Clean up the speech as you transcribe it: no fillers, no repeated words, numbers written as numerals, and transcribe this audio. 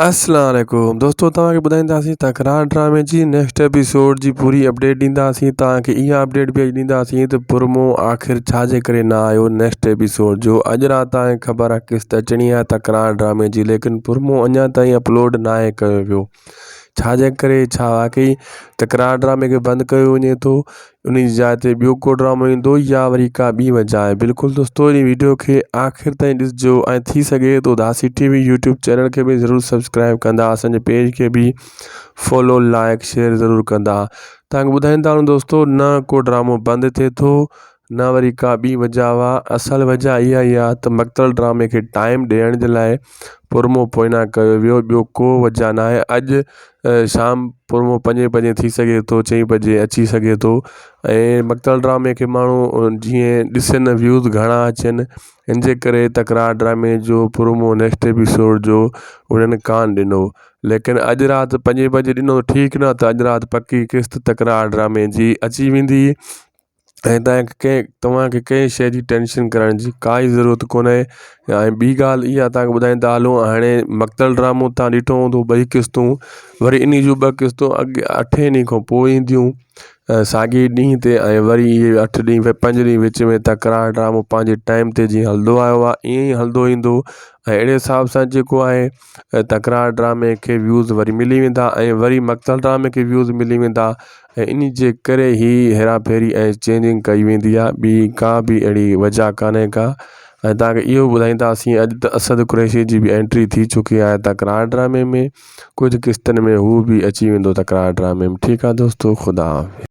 اسلام عليڪم دوستو توهان کي ٻڌائينداسين تڪرار ڊرامي جي نيڪسٽ ايپيسوڊ جي پوري اپڊيٽ ڏينداسين توهان کي اها اپڊيٽ به اڄ ڏينداسين ته پرمو آخر ڇا جي ڪري نه آيو نيڪسٽ ايپيسوڊ جو اڄ رات توهان کي خبر آهي قسط اچڻي آهي تڪرار ڊرامي جي ليڪن پرمو اڃا تائين اپلوڊ ناهي ڪيو ويو ڇا جي ڪري ڇا واقعي تڪرار ڊرامي کي بند ڪيو وڃي ٿو ان جي جاء تي ٻيو ڪو ڊرامو ايندو يا وري ڪا ٻي وجه آهي بلڪل دوستو ان ويڊيو کي آخر تائين ڏسجو ۽ ٿي سگهي ٿو داسي ٽي وي يوٽيوب چينل کي به ضرور سبسڪرائب ڪندا اسان جي پيج کي به فالو لائڪ شيئر ضرور ڪندا تانکي ٻڌائيندا هلون دوستو نه ڪو ڊرامو بند ٿئي ٿو نه وري ڪا ٻي وجه آ اصل وجه اها ئي آ ته مقتل ڊرامي کي ٽائيم ڏيڻ جي لاء پرمو پوئنا ڪيو ويو ٻيو ڪو وجه ناهي اڄ شام پرمو پنجين بجي ٿي سگهي ٿو چئين بجي اچي سگهي ٿو ۽ مقتل ڊرامي کي ماڻهو جيئن ڏسن ويوز گهڻا اچن ان جي ڪري تڪرار ڊرامي جو پرومو نيڪسٽ ايپيسوڊ جو انهن ڪانه ڏنو ليڪن اڄ رات پنجين بجي ڏنو ٺيڪ نه ته اڄ رات پڪي قسط تڪرار ڊرامي جي اچي ويندي ۽ توهان کي ڪنهن توهان کي ڪنهن شيءِ جي ٽينشن ڪرڻ جي ڪائي ضرورت ڪونهي ۽ ٻي ڳالهه اها توهان کي ٻڌائيندا هلون هاڻي مقتل ڊرامو توهان ڏٺو هوندو ٻئي قسطون وري ان جون ٻه قسطون اڳ اٺين ڏينهن کان پوءِ اينديون ساڳي ڏينهن تي ۽ وري اهي اٺ ڏينهن پنج ڏينهن وچ ۾ تڪرار ڊرامو پنهنجي ٽائيم تي جيئن هلندو آيو آهي ائين ئي هلندو ايندو ۽ اهڙي حساب سان جيڪو آهي تڪرار ڊرامي کي ويوز وري ملي ويندا ۽ وري مقتل ڊرامي کي ويوز ملي ويندا ۽ ان جي ڪري هي هيرا ڦيري ۽ چينجنگ ڪئي ويندي آهي ٻي ڪا به اهڙي وجه ڪانهي ڪا ۽ توهان کي اهو ٻڌائينداسين اڄ ته اسد قريشي جي به انٽري ٿي چڪي آهي تڪرار ڊرامي ۾ ڪجهه قسطن ۾ هو به اچي ويندو تڪرار ڊرامي ۾ ٺيڪ آهي دوستو خدا حافظ.